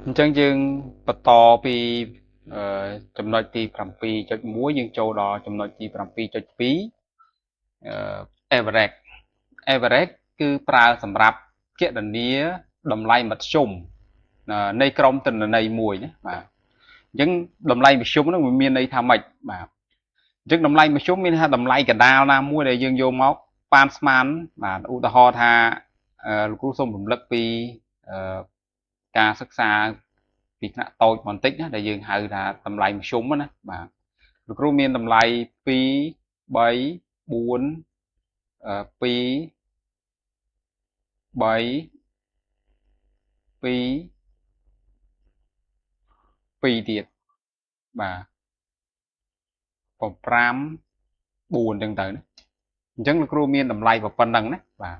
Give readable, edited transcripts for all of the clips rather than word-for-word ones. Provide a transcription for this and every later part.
អញ្ចឹងយើងបន្តពីចំណុចទី 7.1 យើងចូលដល់ចំណុចទី 7.2 average average គឺប្រើសម្រាប់គណនាតម្លៃមធ្យមនៃក្រុមទិន្នន័យមួយណាបាទអញ្ចឹងតម្លៃមធ្យមហ្នឹងវាមានន័យថាម៉េចបាទអញ្ចឹងតម្លៃមធ្យមមានថាតម្លៃកណ្ដាលណាមួយដែលយើងយកមកប៉ានស្មានបាទឧទាហរណ៍ថាលោកគ្រូសូមរំលឹកពីការសិក្សាពីថ្នាក់តូចបន្តិចណាដែលយើងហៅថាតម្លៃមធ្យមណាបាទលោកគ្រូមានតម្លៃ2 3 4 2 3 2 2ទៀតបាទ5 4ចឹងទៅណាអញ្ចឹងលោកគ្រូមានតម្លៃប៉ុណ្ណឹងណាបាទ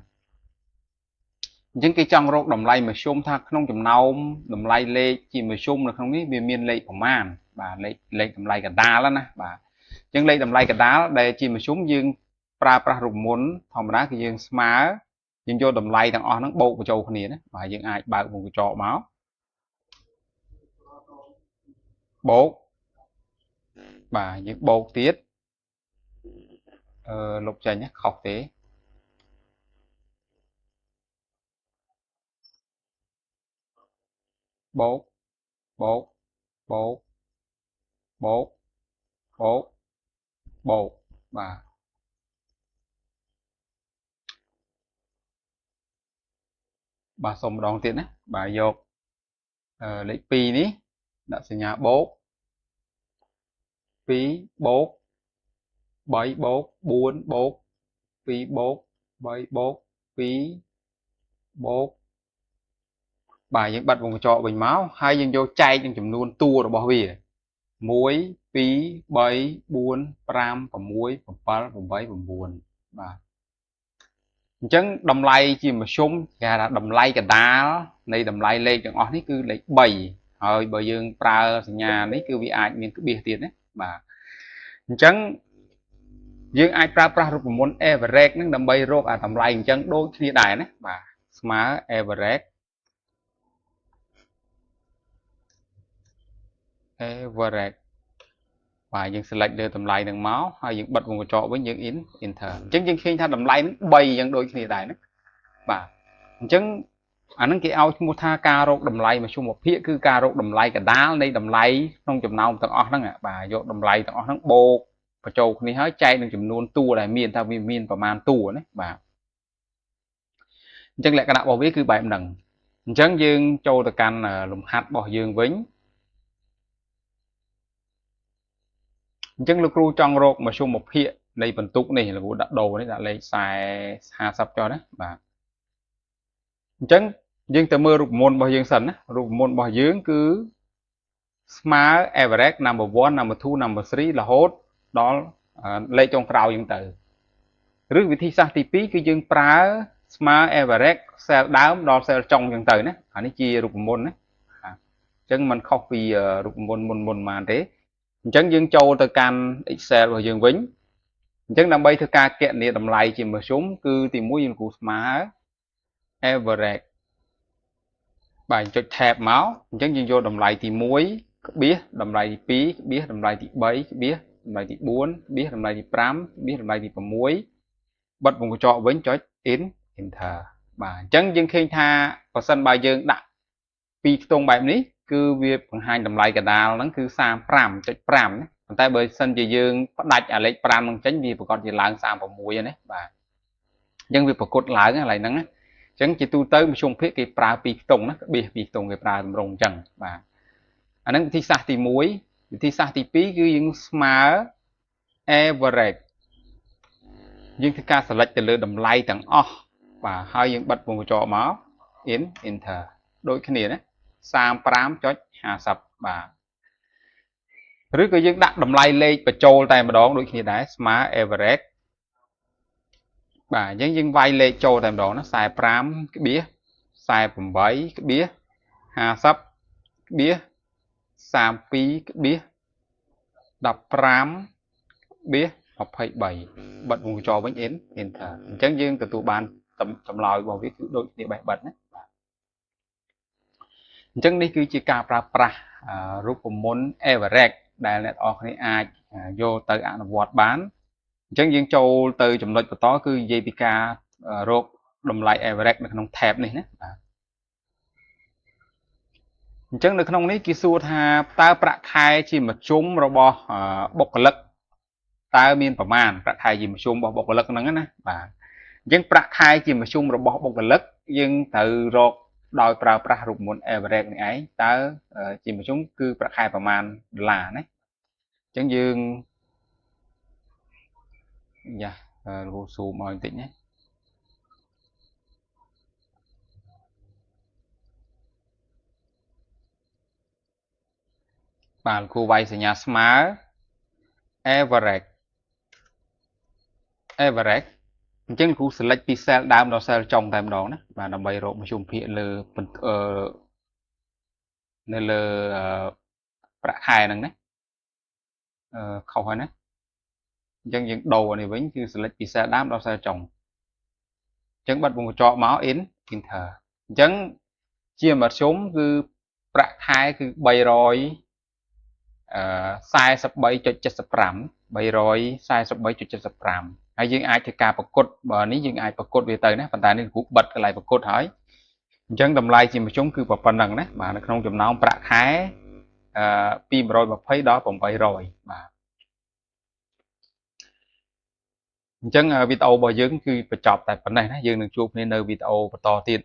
អញ្ចឹងគេចង់រកតម្លៃមធ្យមថាក្នុងចំណោមតម្លៃលេខជាមធ្យមនៅក្នុងនេះវាមានលេខប្រមាណបាទលេខតម្លៃកណ្ដាលណាបាទអញ្ចឹងលេខតម្លៃកណ្ដាលដែលជាមធ្យមយើងប្រើប្រាស់រូបមន្តធម្មតាគឺយើងស្មើយើងយកតម្លៃទាំងអស់ហ្នឹងបូកបញ្ចូលគ្នាណាបាទយើងអាចបើកវងកញ្ចក់មកបូកបាទយើងបូកទៀតលុបចេញខុសទេបូកបូកបូកបូកបូកបូកបាទបាទសូមម្ដងទៀតណាបាទយកលេខ2នេះដាក់សញ្ញាបូក2បូក3បូក4បូក2បូក3បូក2បូកបាទយើងបិទវងកញ្ចក់វិញមកហើយយើងយកចែកនឹងចំនួនតួរបស់វា1 2 3 4 5 6 7 8 9បាទអញ្ចឹងតម្លៃជាមធ្យមគេហៅថាតម្លៃកណ្ដាលនៃតម្លៃលេខទាំងអស់នេះគឺលេខ3ហើយបើយើងប្រើសញ្ញានេះគឺវាអាចមានក្បៀសទៀតណាបាទអញ្ចឹងយើងអាចប្រើប្រាស់រូបមន្ត average ហ្នឹងដើម្បីរកអាតម្លៃអញ្ចឹងដូចគ្នាដែរណាបាទស្មើ average average បាទយើង select លើតម្លៃនឹងមកហើយយើងបិទវងកញ្ចក់វិញយើង enter អញ្ចឹងយើងឃើញថាតម្លៃនឹង3អញ្ចឹងដូចគ្នាដែរណាបាទអញ្ចឹងអាហ្នឹងគេឲ្យឈ្មោះថាការរកតម្លៃមធ្យមភាគគឺការរកតម្លៃកណ្ដាលនៃតម្លៃក្នុងចំណោមទាំងអស់ហ្នឹងបាទយកតម្លៃទាំងអស់ហ្នឹងបូកបញ្ចូលគ្នាហើយចែកនឹងចំនួនតួដែលមានថាវាមានប្រមាណតួណាបាទអញ្ចឹងលក្ខណៈរបស់វាគឺបែបហ្នឹងអញ្ចឹងយើងចូលទៅកាន់លំហាត់របស់យើងវិញអញ្ចឹងលោកគ្រូចង់រកមធ្យមភាគនៃបន្ទុកនេះលោកគ្រូដាក់ដូរនេះដាក់លេខ40 50ចុះណាបាទអញ្ចឹងយើងទៅមើលរូបមន្តរបស់យើងសិនណារូបមន្តរបស់យើងគឺស្មើ average number 1 number 2 number 3រហូតដល់លេខចុងក្រោយយើងទៅឬវិធីសាស្ត្រទី2គឺយើងប្រើស្មើ average cell ដើមដល់ cell ចុងយើងទៅណាអានេះជារូបមន្តណាអញ្ចឹងมันខុសពីរូបមន្តមុនៗមកទេអញ្ចឹងយើងចូលទៅកាន់ Excel របស់យើងវិញអញ្ចឹងដើម្បីធ្វើការគណនាតម្លៃជាមធ្យមគឺទី1យើងគូស្មើ average បាទចុច tab មកអញ្ចឹងយើងយកតម្លៃទី1ក្បៀសតម្លៃទី2ក្បៀសតម្លៃទី3ក្បៀសតម្លៃទី4ក្បៀសតម្លៃទី5ក្បៀសតម្លៃទី6បិទវងកញ្ចក់វិញចុច enter បាទអញ្ចឹងយើងឃើញថាបើសិនបើយើងដាក់ពីរខ្ទង់បែបនេះគឺវាបង្ហាញតម្លៃកណ្ដាលហ្នឹងគឺ 35.5 ណាប៉ុន្តែបើសិនជាយើងផ្ដាច់អាលេខ5ហ្នឹងចេញវាប្រកាសជាឡើង36ណាបាទអញ្ចឹងវាប្រកួតឡើងកន្លែងហ្នឹងណាអញ្ចឹងជាទូទៅមធ្យមភាគគេប្រើពីរខ្ទង់ណាក្បៀសពីរខ្ទង់គេប្រើតម្រងអញ្ចឹងបាទអាហ្នឹងវិធីសាស្ត្រទី1វិធីសាស្ត្រទី2គឺយើងស្មើ average យើងធ្វើការ select ទៅលើតម្លៃទាំងអស់បាទហើយយើងបិទវងកញ្ចក់មក enter ដូចគ្នាណា 35.50 បាទឬក៏យើងដាក់តម្លៃលេខបញ្ចូលតែម្ដងដូចគ្នាដែរស្មើ average បាទអញ្ចឹងយើងវាយលេខចូលតែម្ដងណា45ក្បៀស48ក្បៀស50ក្បៀស32ក្បៀស15ក្បៀស23បិទវងកញ្ចក់វិញ enter អញ្ចឹងយើងទទួលបានចម្លើយរបស់វាគឺដូចគ្នាបេះបិទណា អញ្ចឹងនេះគឺជាការប្រើប្រាស់រូបមន្ត average ដែលអ្នកទាំងអស់គ្នាអាចយកទៅអនុវត្តបានអញ្ចឹងយើងចូលទៅចំណុចបន្តគឺនិយាយពីការរកតម្លៃ average នៅក្នុង tab នេះណាបាទអញ្ចឹងនៅក្នុងនេះគេសួរថាតើប្រាក់ខែជាមធ្យមរបស់បុគ្គលិកតើមានប្រមាណប្រាក់ខែជាមធ្យមរបស់បុគ្គលិកហ្នឹងណាបាទអញ្ចឹងប្រាក់ខែជាមធ្យមរបស់បុគ្គលិកយើងត្រូវរកដោយប្រើប្រាស់រូបមន្ត average នេះឯងតើជាមធ្យមគឺប្រាក់ខែប្រមាណដុល្លារណាអញ្ចឹងយើងយ៉ារកស៊ូមឲ្យបន្តិចណាបាទគ្រូវាយសញ្ញាស្មើ average average អញ្ចឹងគ្រូ select ពី cell ដើមដល់ cell ចុងតែម្ដងណាបាទដើម្បីរកមធ្យមភាគលើនៅលើប្រាក់ខែហ្នឹងណាខុសហើយណាអញ្ចឹងយើងដូរនេះវិញគឺ select ពី cell ដើមដល់ cell ចុងអញ្ចឹងបិទវងកញ្ចក់មក enter អញ្ចឹងជាមធ្យមគឺប្រាក់ខែគឺ343.75 343.75ហើយយើងអាចធ្វើការប្រកួតបើនេះយើងអាចប្រកួតវាទៅណាប៉ុន្តែនេះគ្រូបិទកន្លែងប្រកួតហើយអញ្ចឹងតម្លៃជាមធ្យមគឺប៉ុណ្ណឹងណាបាទនៅក្នុងចំណោមប្រាក់ខែពី120ដល់800បាទអញ្ចឹងវីដេអូរបស់យើងគឺបញ្ចប់តែប៉ុណ្ណេះណាយើងនឹងជួបគ្នានៅវីដេអូបន្តទៀត។